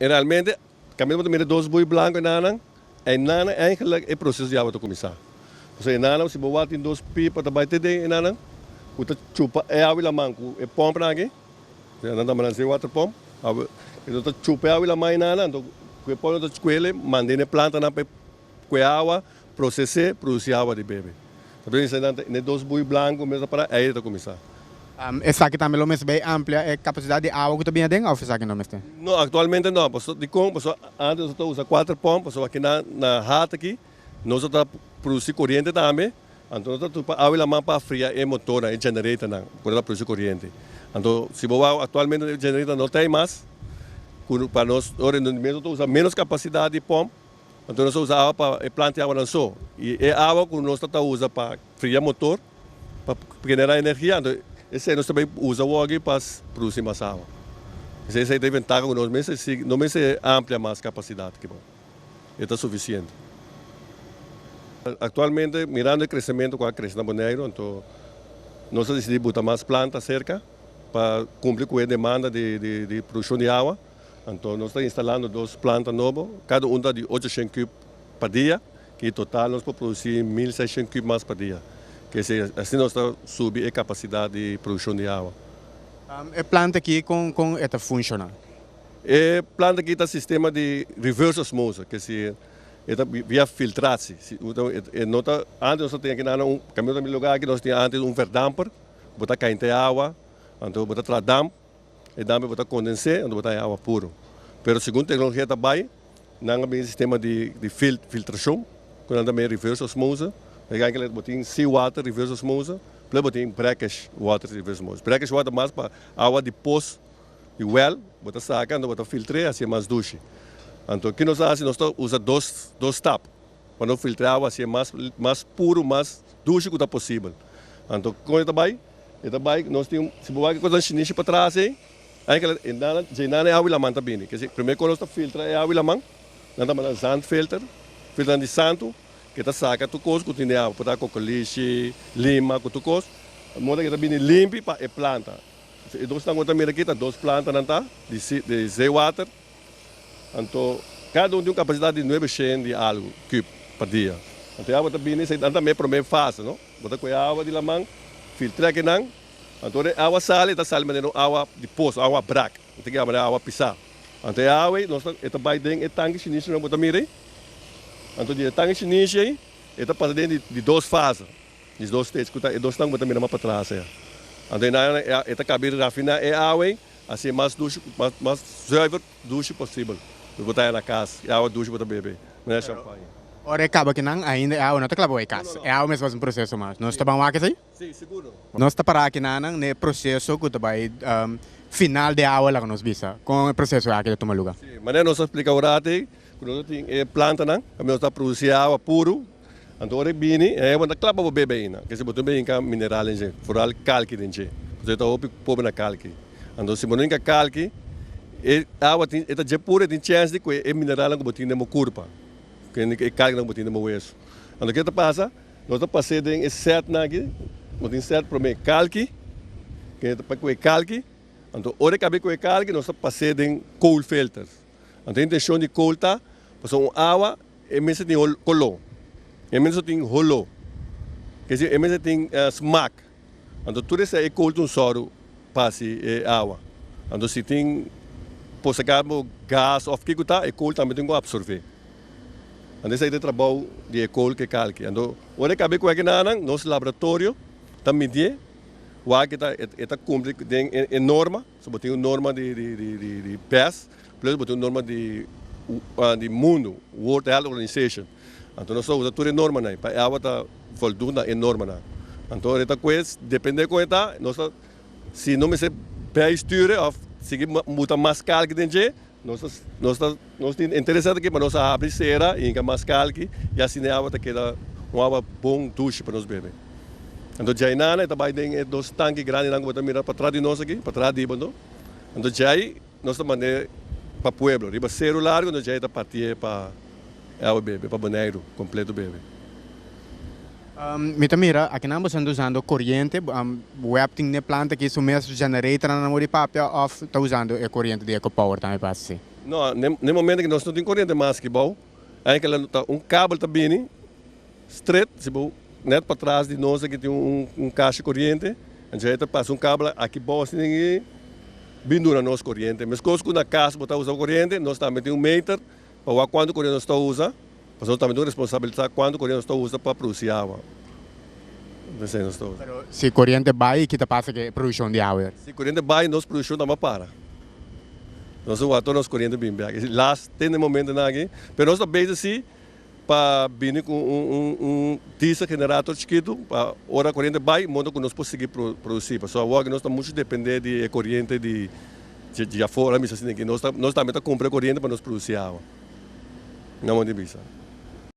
Realmente, kaminda bo ta mira dos bui blanku enanan, enanan eigenlijk e proseso di awa ta kuminsá. Pasobra enanan si bo wak tin dos pipa ta bai te den enanan ku ta chupa e awa di laman ku e pòmpnan aki, nan ta manda zeewaterpomp, e ta chupa e awa di laman enanan, anto ku e pòmpnan ta skuele manda den e plantanan pa e Ku e awa proses'é produsí awa di bebe. Ta pensa nan ta ne dos bui blanku mes a para ei ta kuminsá. Esaki tambe lo mester bay amplia e kapasidat di awa ku ta bini aden òf esaki no mester? No, aktualmente no. Paso dikon? Paso antes nos ta usa kuater pòmp, paso aki na na hat aki nos ta produsí koriente tambe, anto nos ta tupa awa i laman pa fria e motornan, e generatornan ku ta produsí koriente. Anto si bo wak aktualmente e generator no ta ei mas ku pa nos ora nos ta usa ménos kapasidat di pòmp. Anto nos ta usa awa pa e planta e awanan so. I e awa ku nos ta ta usa pa fria motor, pa generá energia, anto esei nos ta bai usa awoki pa produsi mas awa. Esei esei ta e ventaha ku nos mester sigui, no mester amplia mas kapasidat aki bo. E ta sufisiente. Aktualmente, mirando e kresementu ku a krese na Boneiru, anto nos a disidí buta mas planta serka pa kumpli ku e demanda di produkshon di awa. Anto nos ta instalando dos planta nobo, kada un ta di 800 kub pa dia, ki total nos por produsi 1600 kub mas pa dia. Ke esei, asina nos ta subi e kapasidat di produkshon di awa. E planta aki kon kon e ta funshoná? E planta aki ta sistema di reverse osmose, ke si e ta via filtratie. E no ta, antes nos ta tin aki nan un, kaminda mi lugar aki nos tin antes un verdamper, bo ta kainta e awa, anto bo ta traha damp. E dambe bo ta kondens'é anto bo ta haña awa puru. Pero segun teknologia ta bai, nan a bini sistema di di filtrashon ku nan ta mei reverse osmose. Eigenlijk bo tin sea water reverse osmose, plus bo tin brackish water reverse osmose. Brackish water mas pa awa di pos di wèl bo ta saka anto bo ta filtr'é hasié mas dushi. Anto ki nos ta hasi nos ta usa dos dos stap pa no filtr'é awa hasié mas mas puru mas dushi ku ta posibel. Anto kon e ta bai? E ta bai, nos tin, si bo wak e kosnan shinishi patras ei, eigenlijk e nana, dje nana e awa di laman ta bini. Kese, prome ku nos ta filtra e awa di laman, nan ta manda zandfilter, filternan di santu, ke ta saka tur kos ku tin den awa, por ta kokolishi, lima, ku tur kos, moda ke ta bini limpi pa e planta. E dosnan ku bo ta mira aki ta dos plantanan ta di di zeewater. Anto kada un tin un kapasidat di nuebe shen di algu kub pa dia. Anto e awa ta bini, esei nan ta mei prome fase, no? Bo ta kohe awa di laman, filtr'é akinan, anto ora e awa sali, e ta sali manera un awa di poso, awa brak, nan ta yama awa pisá. Anto e awa ei, nos ta, e ta bai den e tanki shinishi nan bo ta mira ei. Anto di e tanki shinishi ei, e ta pasa den di dos fase, di dos stage, ku ta e dos tanki bo ta mira mas patras ei. Anto einan e ta kabi rafiná e awa ei, hasi e mas dushi, mas mas zuiver dushi posibel. Bo ta haña na kas, e awa dushi bo ta bebe, manera champaña. Ora e kaba kinan, ainda e awa no ta kla pa bai kas. E awa mester pasa un proseso mas. Nos ta ban wak esei? Si, seguro. Nos ta para kinanan na e proseso ku ta bai final di e awa laga nos bisa. Kon e proseso aki ta tuma luga? Si, manera nos a splika un rato ei, ku nos ta tin e plantanan, kaminda nos ta produsi awa puru. Anto ora e bini, e awa no ta kla pa bo bebe ainda. Kese bo tin hinka mineral den dje, foral kalki den dje. Pasobra e ta hopi pober na kalki. Anto si bo no hinka kalki, e awa tin, e ta dje puru, e tin chèns di ku e mineralnan ku bo tin den bo kurpa. E kalkinan ku bo tin den bo wesu. Anto ke ta pasa? Nos ta pas'é den e sètnan aki, bo tin sèt promé kalki, ke ta pa ku e kalki. Anto ora e kab'é ku e kalki, nos ta pas'é den koolfilters. Anto e intenshon di kool ta, pasobra un awa E mester tin koló. E mester tin holó. Ke si e mester tin smak. Anto tur esei e kool ta un sòru pa hasi e awa. Anto si tin por saka bo gas òf kiko ta, e kool tambe tin ku apsorbé. Anto esei ta e trabou di e kool ku e kalki. Anto ora e kabe ku ekinan, nos laboratorio ta midié wak e ta kumpli den e norma. So bo tin un norma di di pes, plus bo tin un norma di di mundu, World Health Organization. Anto nos ta usa tur e normanan ei, pa e awa ta voldoen na e normanan. Anto ora e ta kues, depende kon e ta, nos ta si no mester bijsturen of sigui muta mas kalki den dje, nos ta nos ta nos tin interesante aki pa nos a habri sera i hinka mas kalki i asina e awa ta keda un awa bon dushi pa nos bebe. Anto djainana e ta bai den e dos tanki grandinan ku bo ta mira patras di nos aki, patras di bo anto. Anto djai nos ta mand'é pa pueblo, riba Seru Largu, anto djai ta partié pa e awa bebe, pa Boneiru kompleto bebe. Mi ta mira akinan boso ta usando koriente, web tin n'e planta aki su mes generatornan nan wou di papia òf ta usando e koriente di EcoPower tambe pa hasi? No, na momento ku nos no tin koriente mas aki bou, eigenlijk ta un kabel ta bini straight, si bo net patras di nos aki tin un kasha koriente, anto ta pasa un kabel aki bou asina i bin duna nos koriente. Meskos ku na kas bo ta usa koriente, nos tambe tin un meter pa wak kuantu koriente nos ta usa, pasobra nos tambe tin un responsabilidat kuantu koriente nos ta usa pa produsi awa. Esei nos ta usa. Pero si koriente bai, ki ta pasa ku e produkshon di awa? Si koriente bai, nos produkshon tambe a para. Nos ta wak tur nos koriente bin bek. Las te na e momentonan aki, pero nos ta bezig si pa bini ku un diesel generator chikitu pa ora koriente bai modo ku nos por sigui produsi. Pasobra awor nos ta muchu depende di e koriente di di afor, mi bisa asina aki. Nos tambe ta kumpra e koriente pa nos produsi awa. Na modo di bisa.